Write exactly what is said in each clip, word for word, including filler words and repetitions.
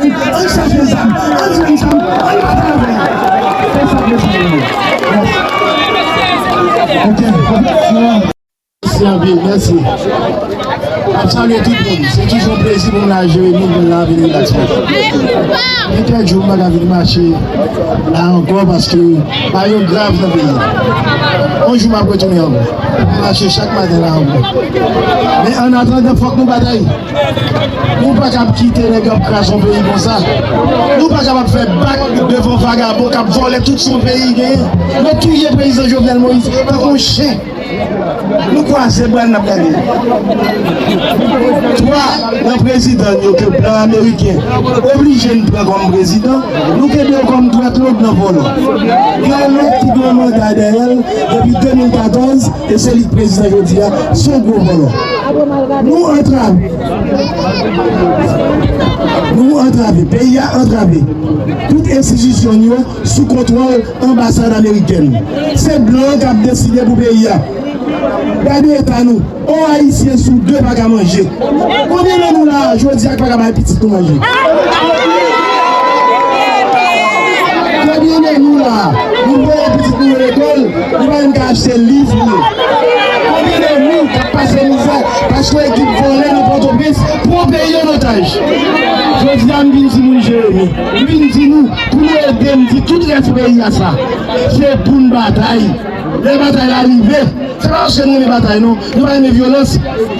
Ann chache zam, ann jwenn zam, ann batay avè l. Se sa k bezwen nou. Yes. Ok, ok. Mèsi anpil, mèsi. M ap salye tout moun. Se toujou yon plezi pou m la, Jeremi, pou m la vin rilaks. Entèdi w, m pa ka vin mache la ankò paske bagay yo grav nan peyi a. Yon jou m ap retounen ankò. M mache chak maten la ankò. Men annatandan, fòk nou batay. Nou pa kab kite nèg yo ap kraze yon peyi konsa. Nou pa kab ap fè bak devan vagabon k ap vòlè tout sa yon peyi genyen. Yo touye prezidan Jovenel Moïse tankou yon chen. Nou kwaze bra n, n ap gade. Twa nan prezidan yo ke blan ameriken oblije n pran kòm prezidan, nou kenbe yo kòm twèt lòt nan vòlò. Gen yon lòt ki gen yon manda dèyè l depi de mil katòz, e se li k prezidan jodi a, se yon gwo vòlò. Nou antrave. Nou antrave. Peyi a antrave. Tout enstitisyon n yo sou kontwòl anbasad amerikèn. Se blan k ap deside pou peyi a. Gade eta nou. On Ayisyen sou de pa ka manje. Konbyen nan nou la a, jodi a, k pa ka bay pitit nou manje? Konbyen nan nou la a, nou voye pitit nou yo lekòl, nou pa menm ka achte liv pou yo? Konbyen nan nou k ap pase mizè paske yon ekip vòlè nan Pòtoprens pran peyi an otaj? Jodi a, m vin di moun Jeremi, m vin di nou, pou nou ede m di tout rès peyi a sa, se pou n batay. Lè batay la rive, se pa paske nou renmen batay non, nou pa renmen vyolans.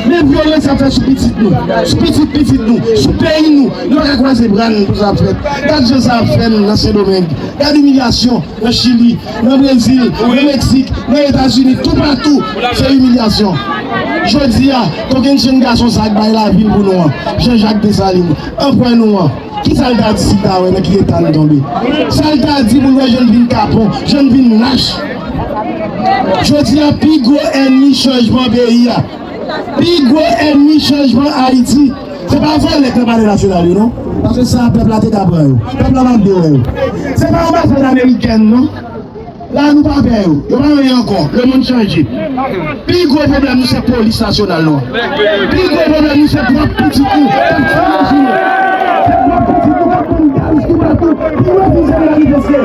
Men vyolans y ap fè sou pitit nou, sou pitit pitit nou, sou peyi nou. Nou pa ka kwaze bra n pou sa ap fèt. Gad jan sa ap fè n nan Sendomeng. Gad imilyasyon nan Chili, nan Brezil, nan Meksik, nan Etazini, toupatou, se imilyasyon. Jodi a, kokenn jenn gason sa k bay lavi l pou nou an, Jean Jacques Dessalines, anprè nou an, kisa l ta di si l ta wè nan ki eta n tonbe? Sa l ta di pou l wè jan n vin kapon, jan n vin lach? Jodi a, pi gwo ènmi chanjman peyi a, pi gwo ènmi chanjman Ayiti, se pa vòlè k nan Palè Nasyonal yo, non. Paske sa, pèp la te ka pran yo. Pèp la p ap dwe wè yo. Se pa anbasad amerikèn, non. La, nou pa pè yo. Yo pa anyen ankò. Lemonn chanje. Pi gwo pwoblèm nou, se polis nasyonal nou an. Pi gwo pwoblèm nou, se pwòp pitit nou k ap fè manje yo. Se pwòp pitit nou k ap pran gaz toupatou, ki refize manifeste.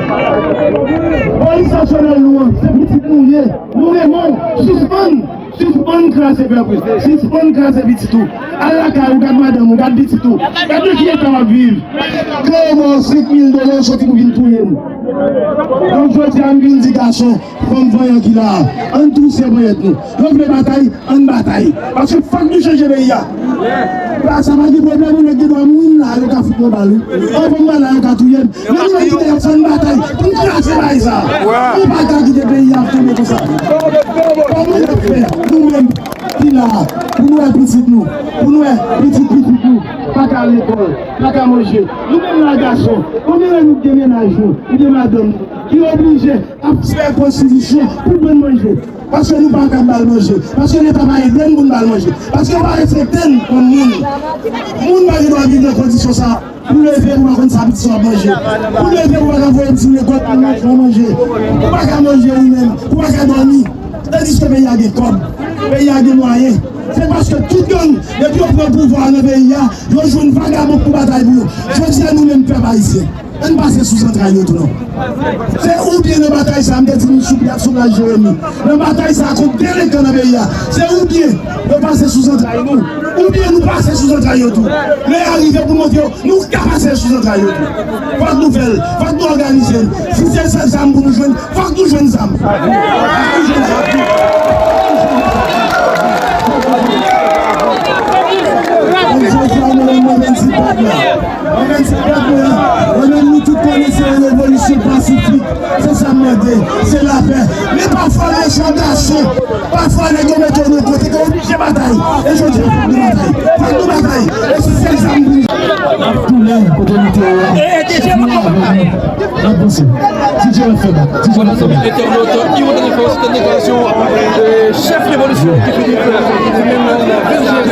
Polis nasyonal nou an, se pitit nou ye. Nou renmen w. Sispann, sispann kraze pèp ou. Sispann kraze pitit ou. Al lakay ou, gad madanm ou, gad pitit ou. Gad nan ki eta w ap viv. Kreye ba w senk mil dola, w soti pou vin touye m. Donk, jodi a, m vin di gason, fanm vanyan ki la a, ann touse ponyèt nou. Yo vle batay, ann batay. Paske fòk nou chanje peyi a. La, sa pa gen pwoblèm, yon nèg gen dwa mouri la, yo ka fout mwen bal, wi. Anvan m ba la, yo ka touye m. Men nou menm ki te ap fè n batay pou n kraze bagay sa a. Nou pa ka kite peyi a ap tonbe konsa. Kòman n ap fè, nou menm ki la a, pou nou wè pitit nou, pou nou wè pitit pitit nou pa ka al lekòl, pa ka manje? Nou menm la, gason, konbyen nan nou ki gen mennaj nou, ou gen madanm nou, ki oblije ap fè pwostitisyon pou jwenn manje? Paske nou pa ka ba l manje. Paske Leta pa ede n pou n ba l manje. Paske yo pa respekte n kòm moun. Moun pa gen dwa viv nan kondisyon sa a. Pou leve, pou pa konn sa pitit ou ap manje. Pou leve, pou pa ka voye pitit ou lekòl, pou manje, pou manje. Pou pa ka manje ou menm, pou pa ka dòmi. Tandiske peyi a gen kòb, peyi a gen mwayen. Se paske tout gang, depi yo pran pouvwa a nan peyi a, yo jwenn vagabon pou batay pou yo. Jodi a, nou menm pèp ayisyen, ann pase sou zantray yo tou non. Se oubyen nan batay sa a, m te di nou sou plas, sou plas Jeremi. Nan batay sa a kont delenkan nan peyi a, se oubyen yo pase sou zantray nou, oubyen nou pase sou zantray yo tou. Lè a rive pou montre yo nou ka pase sou zantray yo tou. Fòk nou fè l, fòk nou òganize n. Si se sèl zam pou nou jwenn, fòk nou jwenn zam. Fòk nou jwenn zam. Donk, jodi a, nou menm, nou menm, se pèp la. Nou menm, se pèp la. Nou menm, nou tout konnen se yon revolisyon pasifik. Se sa m mande, se lapè. Men pafwa, mechan gason, pafwa nèg yo mete w nan kote ke w oblije batay. E jodi a, fòk nou batay. Fòk nou batay. E si se zam pou nou. Ap koule kote nou te ye a. N ap vanse. Ti Jewèl fè bak. Ti Jewèl fè bak. Entènot, Iwo Telefòs, tèt deklarasyon, euh, chèf revolisyon ki fini fè menm nan ven jen.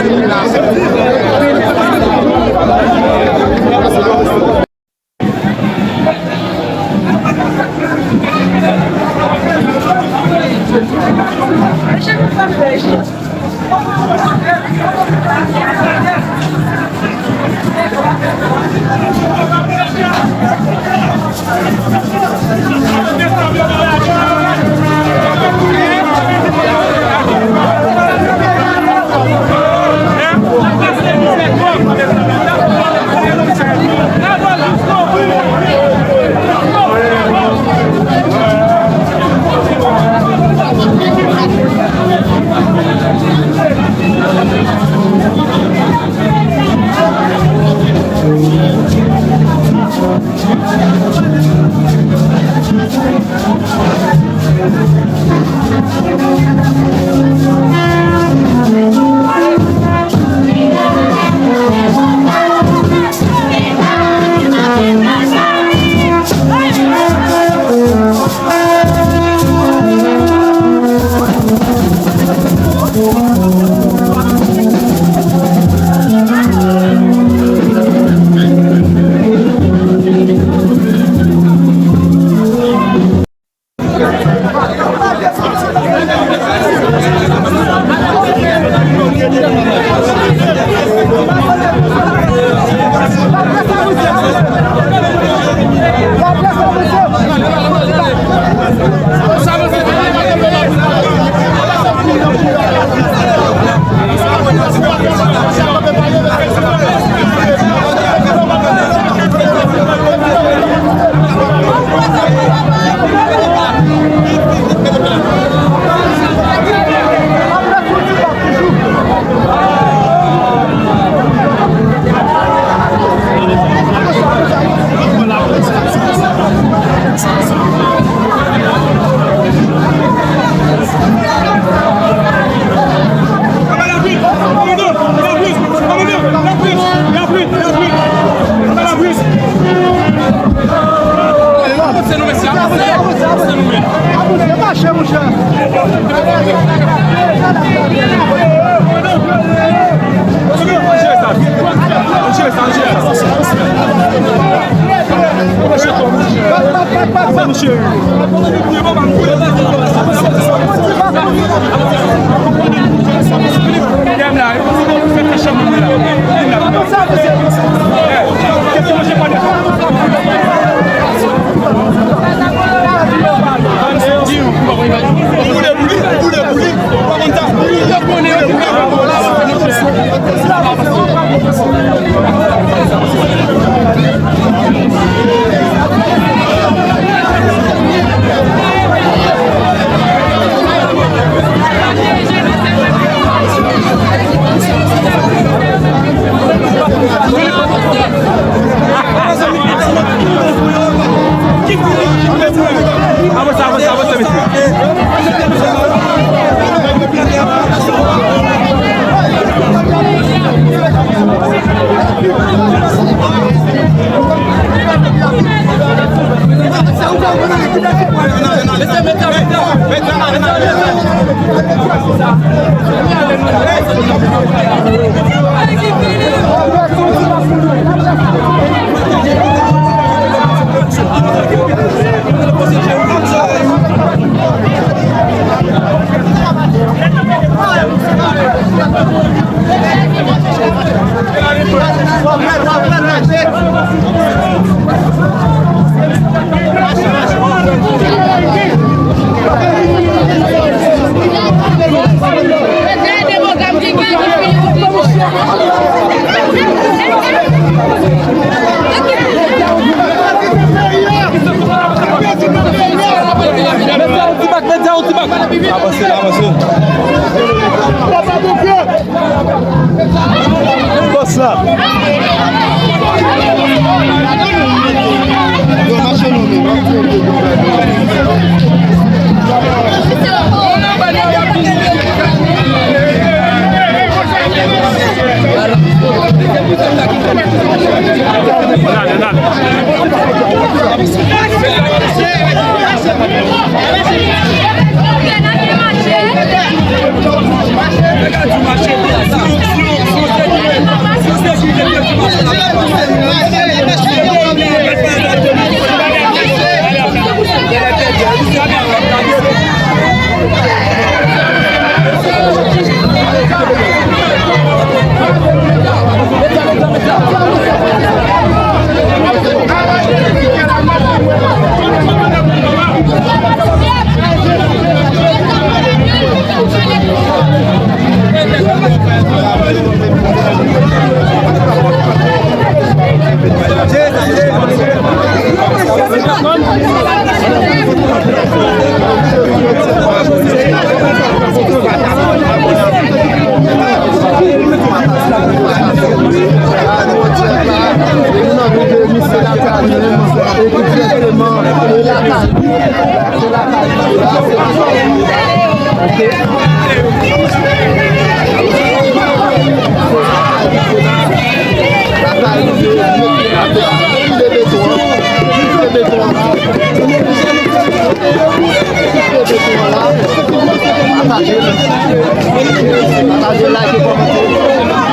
Pataje, like, kòmante.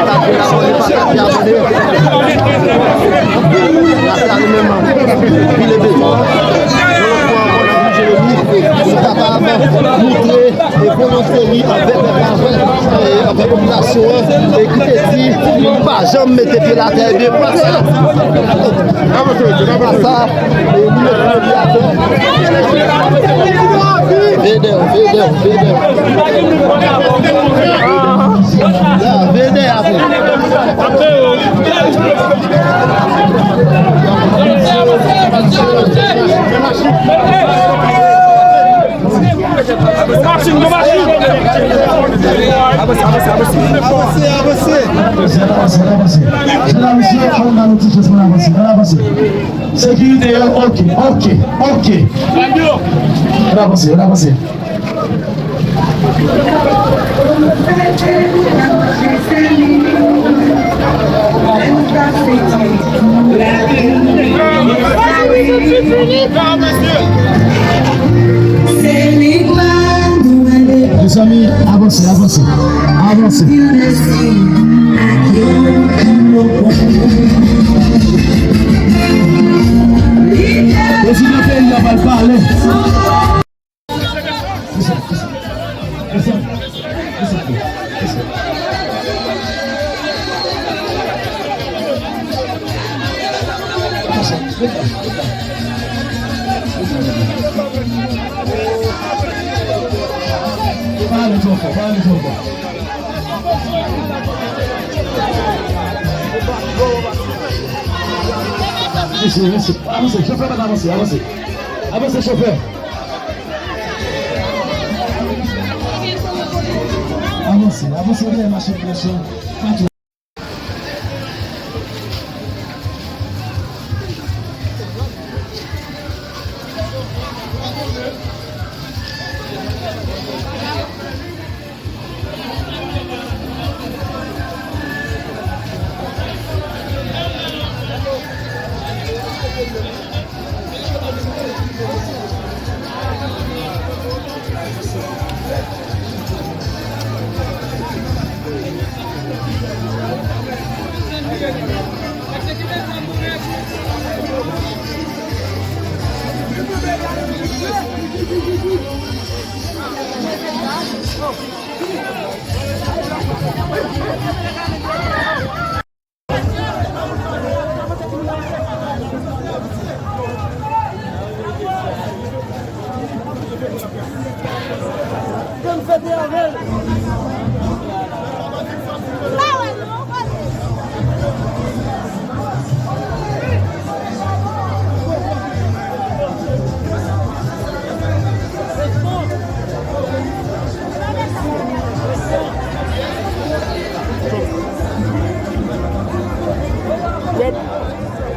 Pataje, abòne, pataje, abòne. Gras a li menm, pile beton. Yon lòt fwa ankò, n ap bouje li pou nou kapab montre e volonte li anvè pèp la, anvè, e, anvè popilasyon an, e ki te di, li pa janm mete pye l atè, ebyen, pran sa. Pran sa, e li mete pye l atè. Veye dèyè w, veye dèyè w, veye dèyè w. Ya, veye dèyè avè. Avanse, avanse, avanse. Avanse, avanse. Mesye, mesye, avanse, avanse. Sekirite yo, oke, oke, oke. Ann avanse, ann avanse. Mezanmi, avanse, avanse, avanse. Prezidan peyi a pral pale. Mesye, mesye, avanse, chofè pa t avanse, avanse. Avanse, chofè. Avanse, avanse, dèyè machin, mesye.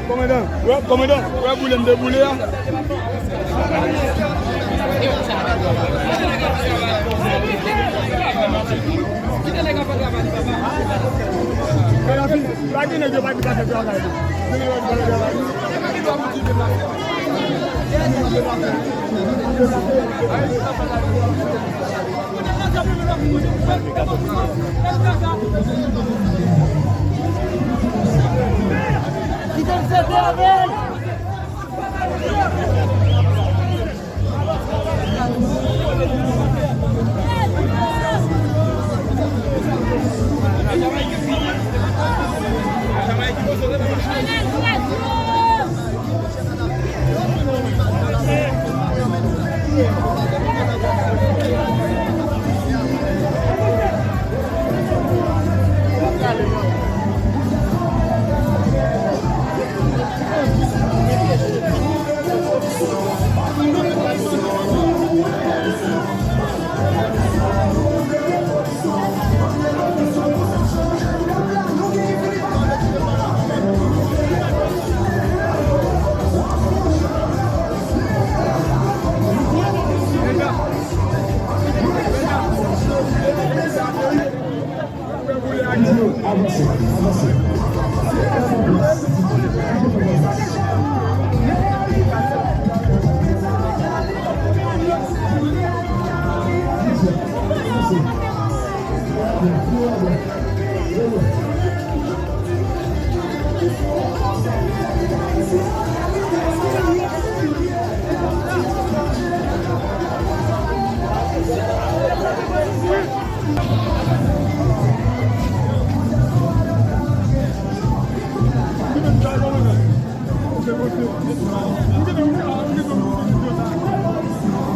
Kòmandan, wè, kòmandan, wè boule m deboule a. Lage nèg yo pa di pa fè travay li.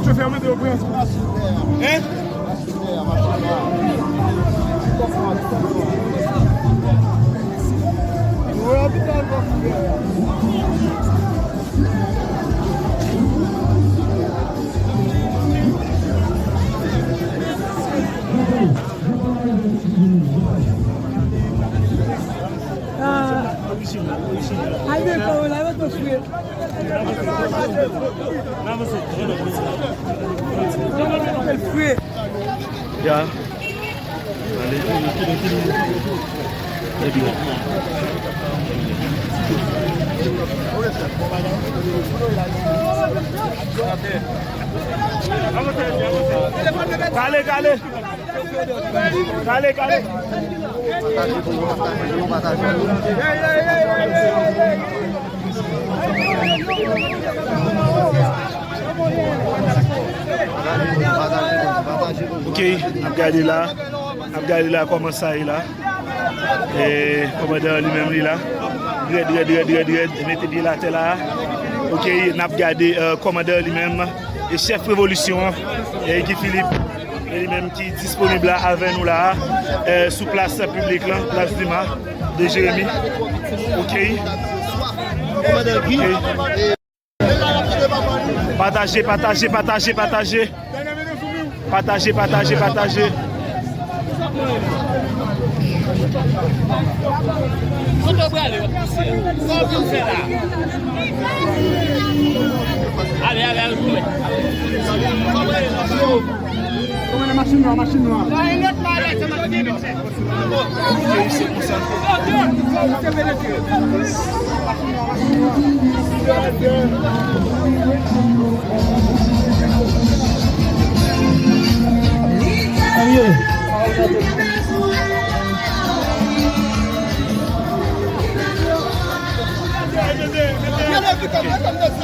Chofè mete yo pran. Hein? Ah. Ay, men, pa wè la, yo te fwe. Fwe. Ya. Kale, kale. Kale, kale. Ok, n ap gade la. N ap gade la kòman sa ye la. E, kòmandan an li menm li la. Rèd, rèd, rèd, rèd, rèd. Mete pye l atè la. Ok, n ap gade, euh, kòmandan an li menm. E chèf revolisyon an, e Guy Philippe. E li menm ki disponib la avè nou la, euh, sou plas piblik lan, plas Dima, de Jeremi. Ok. Ok. Pataje, pataje, pataje, pataje. Pataje, pataje, pataje. Kote w prale, w ap pouse a? Sa w vin fè la? Ale, ale, ale, goumen. Kòmandan, machin nwa, machin nwa. Ba yon lòt malèt, machin nwa.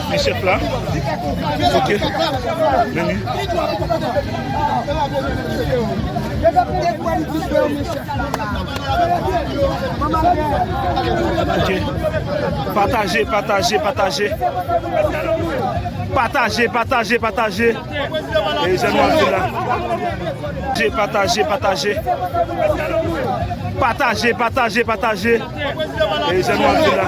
Men chèf la. Ok. Men li. Ok. Pataje, pataje, pataje. Pataje, pataje, pataje. E jan nou ap di la. Pataje, pataje, pataje. Pataje, pataje, pataje. E jan nou ap di la.